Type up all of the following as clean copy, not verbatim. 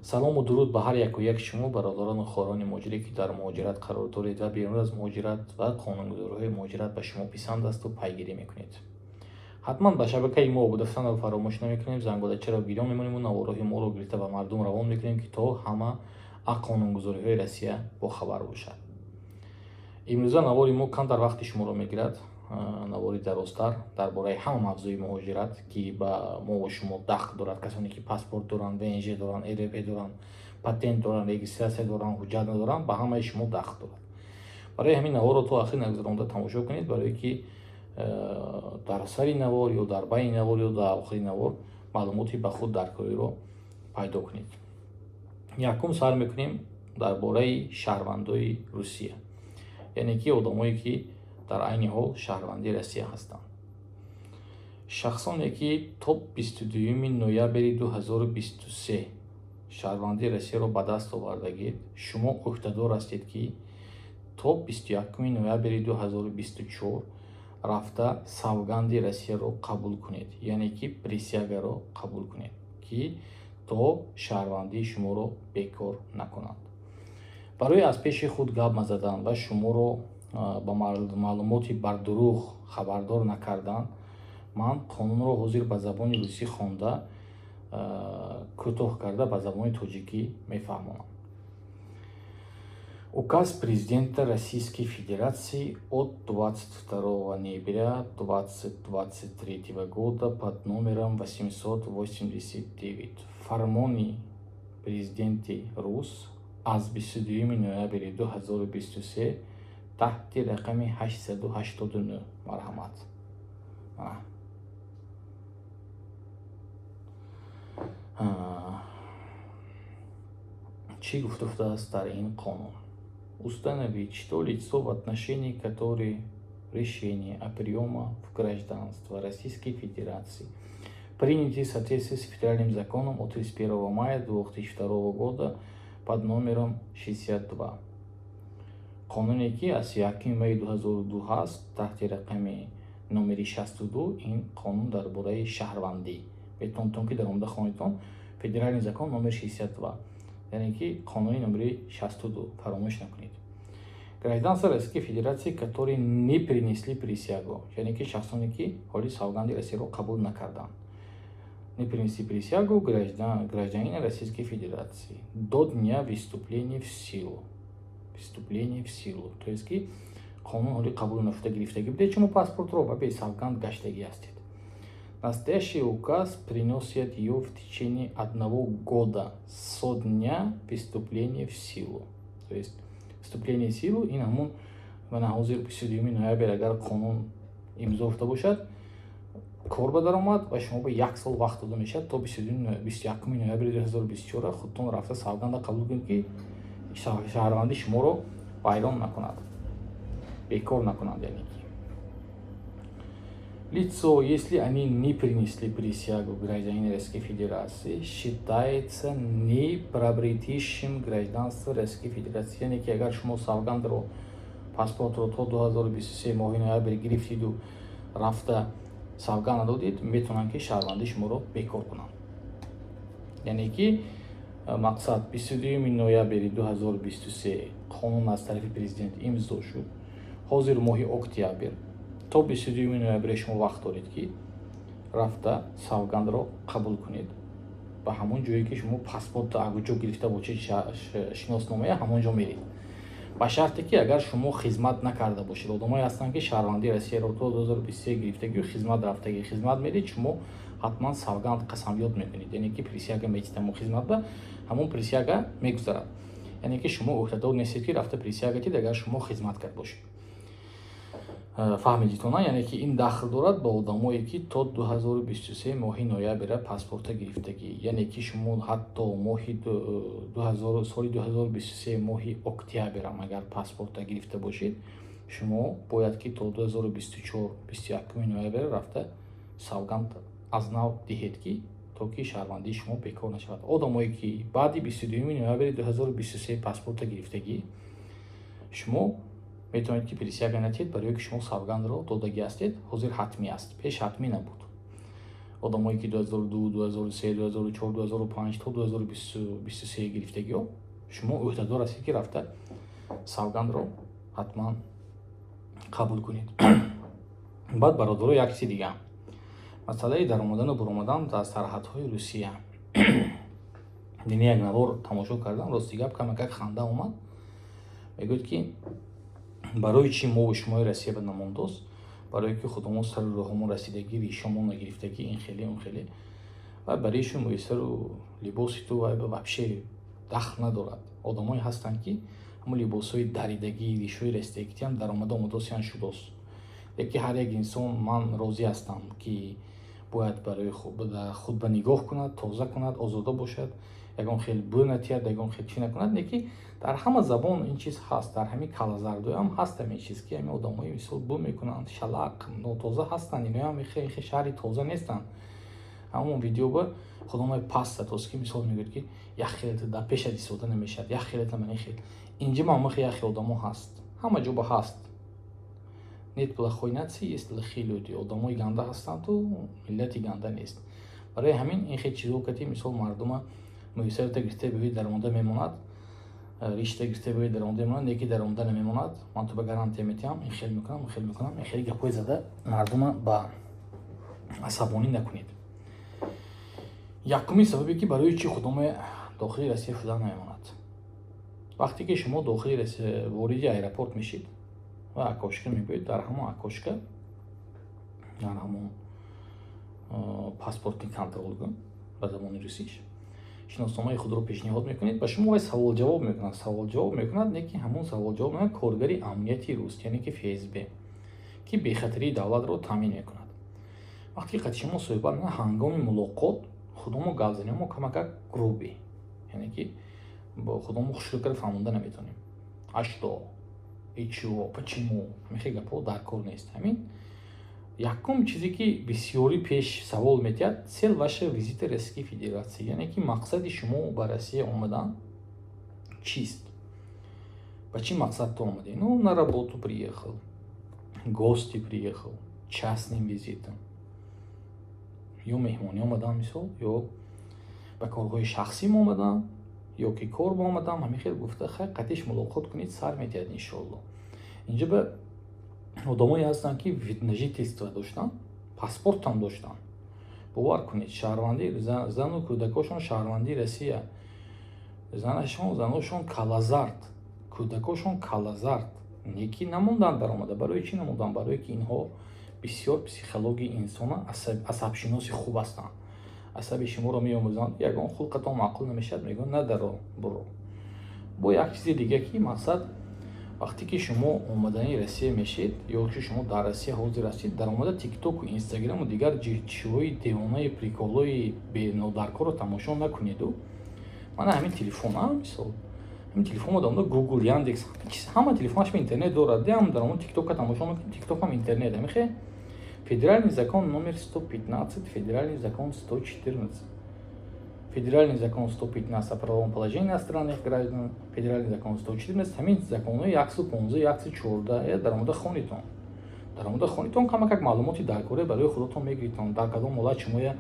Салому дуруд ба ҳар яку яки шумо, бародарону хоҳарони муҳоҷире, ки дар муҳоҷират қарор доред ва берун аз муҳоҷират ва қонунгузориҳои муҳоҷират ба шумо писанд асту пайгирӣ мекунед. Ҳатман ба шабакаи мо обуна шуданро фаромӯш намекунем, зангӯлачаро гирён мемонему наворҳои моро гирифта ба мардум равон мекунем, ки то ҳама аз қонунгузориҳои Россия бохабар бошад. Имрӯза навори мо камтар вақти шуморо мегирад, навори дарозтар дар бораи ҳама мавзӯи муҳоҷират, ки ба мо шумо дахл дорад. Касоне ки паспорт доранд, ВНЖ доранд, РВП доранд, патент доранд, регистрация доранд, ҳуҷҷат надоранд, ба ҳамаи шумо дахл дорад. Барои ҳамин наворро то ахир нагузаронда тамошо кунед, барое ки дар сари навор ё дар байни навор ё дар охири навор маълумоти ба худ даркориро пайдо кунед. Якум, сар мекунем дар бораи шаҳрвандои Русия, яъне ки одамое ки дар айни ҳол шаҳрванди Россия ҳастанд. Шахсоне ки то 22 ноябри 2023 шаҳрвандии Россияро ба даст овардагид, шумо ӯҳдадор ҳастед, ки то 21 ноябри 2024 рафта савганди Россияро қабул кунед, яъне ки присяга ро қабул кунед, ки то шаҳрвандии шуморо бекор накунанд. Барои аз пеши худ гап назадан ва шуморо ба маълумоти бардурӯғ хабардор накардан, ман қонунро ҳозир ба забони русӣ хонда, кӯтоҳ карда ба забони тоҷикӣ мефаҳмонам. Указ президента Российской Федерации от 22 ноября 2023 года под номером 889. Фармони президенти рус аз 22 ноябри 2023 таҳти рақами 889. Марҳамат. Чӣ гуфта шудааст дар ин қонун? Установить, что лицо, в отношении которой решение о приема в гражданство Российской Федерации принятое в соответствии с федеральным законом от 31 мая 2002 года под номером 62, қонуне ки аз 1 майи 2002 ҳаст таҳти рақами номери 62, ин қонун дар бораи шаҳрвандӣ. Метавонтон ки дар омада хонедтон, федеральный закон номер 62, яъне ки қонуни номери 62, фаромӯш накунед. Гражданство Российской Федерации, которые не принесли присягу, яъне ки шахсоне ки ҳоли савганди Россияро қабул накарданд, не принесли присягу гражданина Российской Федерации до дня вступления в силу, вступление в силу, то есть ки қонун ҳоли қабул нашуда гирифтагӣ будед шумо паспортро ва бесавганд гаштагӣ ҳастед. Настоящий указ приносит ее в течение одного года со дня вступления в силу. То есть вступление в силу ин ҳамун мана ҳозир 22 ноябр агар қонун имзо шуда бошад, кор ба даромад ва шумо ба як сол вақт дода мешавад, то 21 ноябри 2024 худтон рафта савганда қабул кунед, ки шаҳрвандӣ шуморо вайрон накунад, бекор накунад. Яъне ки лицо, если они не принесли присягу гражданина Российской Федерации, считается не приобретшим гражданство Российской Федерации. Яъне ки агар шумо савгандро, паспортро то 2023 моҳи ноябр гирифтиду рафта савганд надодед, метавонанд ки шаҳрвандии шуморо бекор кунанд. Яъне ки мақсад, 22 ноябри 2023 қонун аз тарафи президент имзо шуд, ҳозир моҳи октябр, то 22 ноябре шумо вақт доред, ки рафта савгандро қабул кунед ба ҳамон ҷое ки шумо паспорт агуҷо гирифта бошед, шиносномая, ҳамон ҷо меред, ба шарте ки агар шумо хизмат накарда бошед. Одамое ҳастанд, ки шаҳрвандии Россияро то 2023 гирифтагию хизмат рафтагӣ. Хизмат меред, шумо ҳатман савганд қасамёд мекунед, яъне ки присяга метед. Ҳамон хизмат ба ҳамон присяга мегузарад, яъне ки шумо ӯҳдадор нестед, ки рафта присяга тид, агар шумо хизмат кард бошед. Фаҳмидитона? Яъне ки ин дахл дорад ба одамое ки то 2023 моҳи ноябра паспорта гирифтагӣ, яъне ки шумо ҳатто моҳи соли 2023 моҳи октябрам агар паспорта гирифта бошед, шумо бояд ки то 2024 21 ноябр рафта савганд аз нав диҳед, ки то ки шаҳрвандии шумо бекор нашавад. Одамое ки баъди 22 ноябри 2023 паспорта гирифтагӣ, шумо метавонед ки присяга натиҳед, барое ки шумо савгандро додагӣ ҳастед. Ҳозир ҳатмӣ аст, пеш ҳатмӣ набуд. Одамое ки 2002, 2003, 2004, 2005 то 2023 гирифтагиҳо, шумо ӯҳдадор ҳастед, ки рафта савгандро ҳатман қабул кунед. Баъд, бародаро, як чизи дига: масъалаи даромадану буромадан дар сарҳадҳои Русия. Яъне як навор тамошо кардам, рости гап, камакак ханда омад. Мегӯяд, ки барои чӣ мову шумои Россия ба намондост, барое ки худомо сари роҳҳомо расидагӣ, ришомо нагирифтагӣ, ин хеле, он хеле ва барои мӯйсару либоси ту вай вообще дахл надорад. Одамое ҳастанд, ки ҳамон либосҳои даридагӣ, ришои расидагитиам даромада омадосиян шудост. Яке ҳар як инсон, ман розӣ ҳастам, ки бояд барои худ ба нигоҳ кунад, тоза кунад, озода бошад, ягон хел бӯ натиҳад, ягон хел чӣ накунад. Не ки дар ҳама забон ин чиз ҳаст, дар ҳамин калазардоям ҳаст ҳамин чиз, ки ҳамин одамҳои мисол бӯ мекунанд, шалақ, нотоза ҳастанд. Иноям хе шаҳри тоза нестанд. Ҳамон видео ба худомои паст задост, ки мисол мегӯяд, ки як хелета дар пешат истода намешавад, як хелета ман хел. Инҷа ма ҳамахе як хел одамо ҳаст, ҳама ҷо ба ҳаст. Нет плохой нации, есть плохие люди. Одамои ганда ҳастанду миллати ганда нест. Барои ҳамин ин хел чизҳо кати, мисол, мардума мӯйсарата гирифта бивӣ, даромада мемонад, ришта гирифта бивӣ, даромада мемонад, неки даромада намемонад. Ман ту ба гарантия метиҳам, ин хел мекунам, ин хел мекунам. Ин хели гапҳои зада мардума ба асабонӣ накунед. Якумин сабабе, ки барои чӣ худоме дохили Россия шуда намемонад: вақте ки шумо дохили Россия, вориди аэропорт мешид ва окошко мебиёед, дар ҳамон окошко, дар ҳамон паспортный контроль ба забони русиш, шиносномаи худро пешниҳод мекунед, ба шумо вай саволҷавоб мекунад. Саволҷавоб мекунад, не ки ҳамон саволҷавоб мекунад коргари амнияти рус, яъне ки ФСБ, ки бехатарии давлатро таъмин мекунад. Вақте ки қати шумо суҳбат мекунад, ҳангоми мулоқот худамо гап камакак грубый, яъне ки бо худамо хушрӯ карда фаҳмонда наметавонем. А что и чего, почему, ҳамин хел гапҳо дар кор нест. Ҳамин якум чизе, ки бисёрӣ пеш савол метиҳад: «Цель вашего визита Российской Федерации», яъне ки мақсади шумо ба Россия омадан чист, ба чӣ мақсад ту омадӣ? Ну, на работу приехал, гости приехал, частным визитом, ё меҳмонӣ омадам, мисол, ё ба корҳои шахсим омадам, ё ки кор ба омадам. Ҳамин хел гуфта, хай, қатиш мулоқот кунед, сар метиҳад, иншоалло. Инҷа ба одамое ҳастанд, ки вид на жительство доштанд, паспортам доштанд. Бовар кунед, шаҳрвандии зану кӯдакошон шаҳрвандии Россия, занашон, заношон калазард, кӯдакошон калазард, неки намонданд даромада. Барои чӣ намонданд? Барое ки инҳо бисёр психологияи инсона, асабшиноси хуб ҳастанд. Асаби шуморо меомӯзанд. Ягон хулқатон маъқул намешавад, мегӯянд: «Надаро, буро». Бо як чизи дига, ки мақсад, вақте ки шумо омадани Россия мешед ё ки шумо дар Россия ҳозир ҳастед, даромада Тиктоку, Инстаграму дигар чиҳои девонаи, приколҳои бенодаркорро тамошо накунеду. Мана ҳамин телефон, мисол, ҳамин телефон даромада Гугл, Яндекс, ҳама телефонаш интернет дорад. Деам даромада Тиктока тамошо мекунем, Тиктокам интернет. Ҳамихе федеральный закон номер 115, федеральный закон 114, федеральный закон 115 о правовом положении иностранных граждан, федеральный закон 114, ҳамин законҳои 115, 114 даромада хонитон. Даромада хонитон, камакак маълумоти даркорӣ барои худатон мегиритон: дар кадом ҳолат шумоя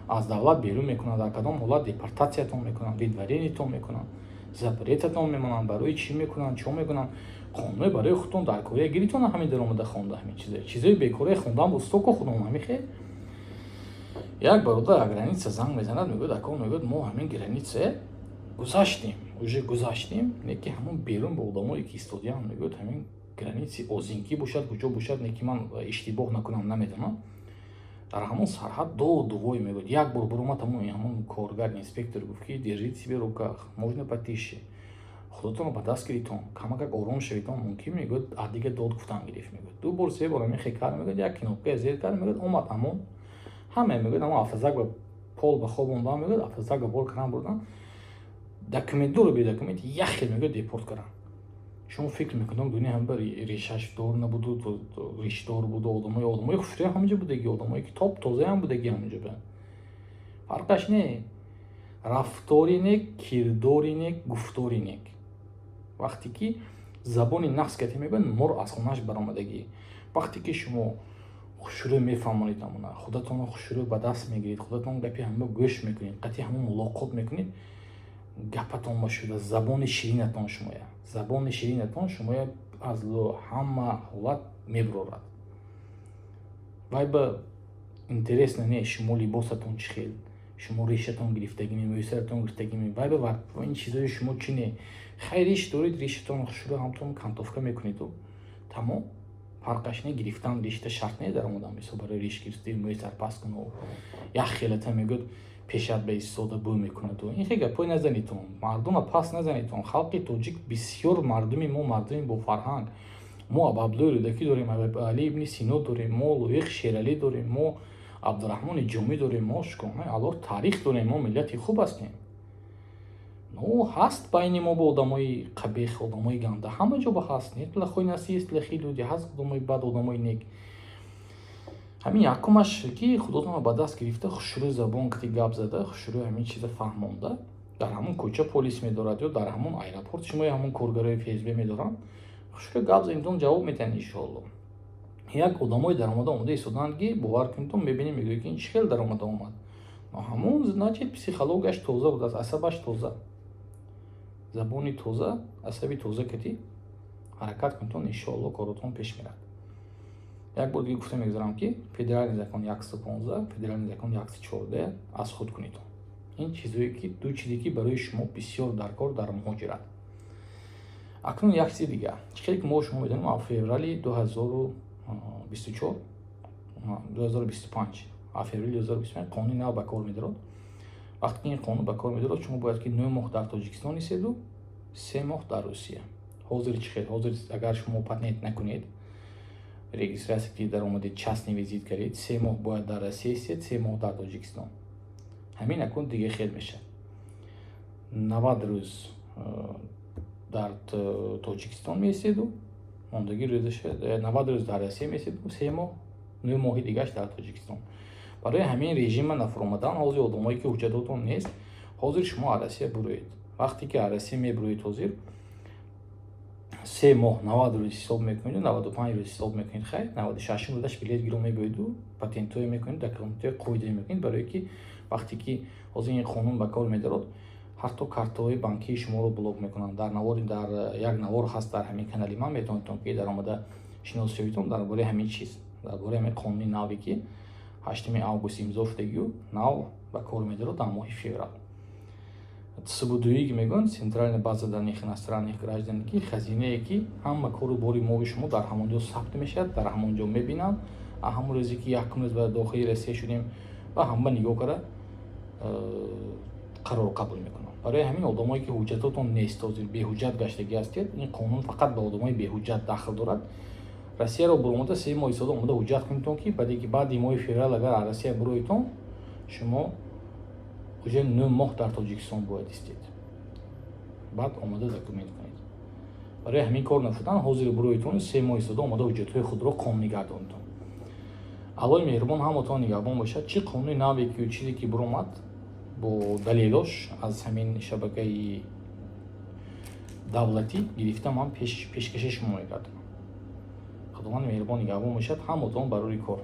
аз давлат берун мекунанд, дар кадом ҳолат депортатсиятон мекунанд, выдворениятон мекунанд, запретатон мемонанд, барои чӣ мекунанд, чо мекунанд. Қонуне барои худтон даркория гиритон. Ҳамин даромада хонда, ҳамин чизое, чизои бекория хондан бустоко худом. Ҳамихе як бародар граница занг мезанад, мегӯяд: «Ако, — мегӯяд, — мо ҳамин граница гузаштем, уже гузаштем, не ки ҳамон берун ба одамое ки истодиям». Мегӯяд, ҳамин граници Озинки бошад, куҷо бошад, не ки ман иштибоҳ накунам, намедонам. Дар ҳамон сарҳад доду вой, мегӯяд, як бор буромад, ҳамон коргар, инспектор гуфт, ки «Держите себе руках, можно потише, худотонро ба даст гиритон, камакак ором шавитон мумкин». Мегӯяд, а дига дод гуфтан гирифт. Мегӯяд, ду бор, се бор ҳамин хел кард. Мегӯяд, як кнопкая зер кард, мегӯяд, омад амон ҳама. Мегӯяд, ҳамон автозак ба пол ба хоб ондан. Мегӯяд, автозак ба бор кардан бурдан, документдору бедокумент як хел, мегӯяд, депорт кардан. Шумо фикр мекунам, дунё ҳам бар решашдор набуду, ришдор буду, одамои хушрӯя ҳаминҷо будаги, одамое ки топ тозаям будаги ҳаминҷо. Ба фарқаш не, рафтори нек, кирдори нек, гуфтори нек. Вақте ки забони нақс кати, мегӯянд, мор аз хонааш баромадагӣ. Вақте ки шумо Хушрӯй мефаҳмонед ҳамона, худатонро хушрӯй ба даст мегиред, худатон гапи ҳама гӯш мекунед, қатъи ҳама мулоқот мекунед, гапатон бошуда, забони ширинатон шумоя аз ҳама ҳолат мебурорад. Вай ба интересно не шумо либосатон чӣ хел, шумо ришатон гирифтагиме, мӯйсаратон гирифтагиме. Вай ба ин чизои шумо чӣ не. Хай, риш доред, ришатон хушрӯй ҳамтон кантовка мекунеду тамом, фарқаш не. Гирифтан ришта шарт не дар омадан, мисол, барои риш гирифти, мӯи сар паст куну як хелата мегӯяд, пешат ба истода бӯ мекунаду ин хел гапҳое назанедтон, мардума паст назанедтон. Халқи тоҷик бисёр, мардуми мо мардуми бофарҳанг. Мо Абуабдуллои Рӯдакӣ дорем, Али ибни Сино дорем, мо Лоиқ Шералӣ дорем, мо Абдураҳмони Ҷомӣ дорем, мо, шукронаи Аллоҳ, таърих дорем, мо миллати хуб ҳастем. Ну, ҳаст байни мо бо одамои қабеҳ, одамои ганда, ҳама ҷо ба ҳаст. Нет плохой нас, есть плохие люди. Ҳаст одамои бад, одамои нек. Ҳамин якумаш, ки худотонро ба даст гирифта, хушрӯй забон кати гап зада, хушрӯй ҳамин чиза фаҳмонда, дар ҳамон кӯча полис медорад ё дар ҳамон аэропорт шумои ҳамон коргарои ФСБ медоранд, хушрӯй гап занедтон, ҷавоб медиҳанд, иншоалло. Як одамое даромада омода истодаанд, ки бовар кунедтон, мебинем, мегӯед, ки ин чӣ хел даромада омад. Ҳамон, значит, психологияш тоза будааст, асабаш тоза, забони тоза, асаби тоза кати ҳаракат кунедтон, иншоалло, коротон пеш мерад. Як бор дига гуфта мегузарам, ки федеральный закон 115, федеральный закон 114 аз худ кунедтон. Ин чизое ки ду чизе, ки барои шумо бисёр даркор дар муҳоҷират. Акнун як чизи дига. Чӣ хеле ки мо шумо медонем, аз феврали 2024, 2025, аз феврали 2025 қонуни нав ба кор медорад. Вақте ки ин қонун ба кор медорад, шумо бояд ки 9 моҳ дар Тоҷикистон истеду 3 моҳ дар Русия. Ҳозир чӣ хел? Ҳозир агар шумо патент накунед, регистрация ки даромадед, частный визит кардед, 3 моҳ бояд дар Россия истед, 3 моҳ дар Тоҷикистон. Ҳамин акун дига хел мешавад: 90 рӯз дар Тоҷикистон меистеду мондагӣ рӯзаша 90 рӯз дар Россия меистеду 3 моҳ, 9 моҳи дигаш дар Тоҷикистон. Барои ҳамин режима нафуромадан, ҳозир одамое ки ҳуҷҷатотон нест, ҳозир шумо аз Россия буроед. Вақте ки аз Россия мебуроед, ҳозир 3 моҳ 90 рӯз ҳисоб мекунеду 95 рӯз ҳисоб мекунед, хайр, 96-ум рӯзаш билет гирон мебоеду, патентҳое мекунед, документҳои қоидавӣ мекунед, барое ки вақте ки ҳозир ин қонун ба кор медорад, ҳатто картаҳои банкии шуморо блок мекунанд. Дар навори, дар як навор ҳаст дар ҳамин канали ман, метавонедтон ки даромада шинос шаведтон дар бораи ҳамин чиз, дар бораи ҳамин қонуни наве, ки 8 август имзо шудагию нав ба кор медорад дар моҳи феврал. ЦБДУИГ мегӯянд, Центральная база данных иностранных граждан, ки хазинае, ки ҳама кору бори мови шумо дар ҳамон ҷо сабт мешавад, дар ҳамон ҷо мебинанд. Ҳамон рӯзе ки якум рӯз ба дохили Россия шудем ва ҳама нигоҳ карда қарор қабул мекунанд. Барои ҳамин одамое ки ҳуҷҷатотон нест, ҳозир беҳуҷҷат гаштагӣ ҳастед, ин қонун фақат ба одамои беҳуҷҷат дахл дорад. Россияро буромада, 3 моҳ истода, омода ҳуҷҷат кунедтон, ки баъде ки баъди моҳи феврал агар аз Россия буроедтон, шумо уже 9 моҳ дар Тоҷикистон бояд истед, баъд омода документ кунед. Барои ҳамин кор нашудан, ҳозир буроедтон, 3 моҳ истода, омода ҳуҷҷатҳои худро қонунӣ гардонедтон. Аллоҳи меҳрубон ҳаматон нигаҳбон бошад. Чӣ қонуни наве ки чизе ки буромад, бо далелош аз ҳамин шабакаи давлатӣ гирифта, ман пешкаши шумо мегардонам. Худованди меҳрубон нигаҳбон бошад ҳаматон. Барори кор.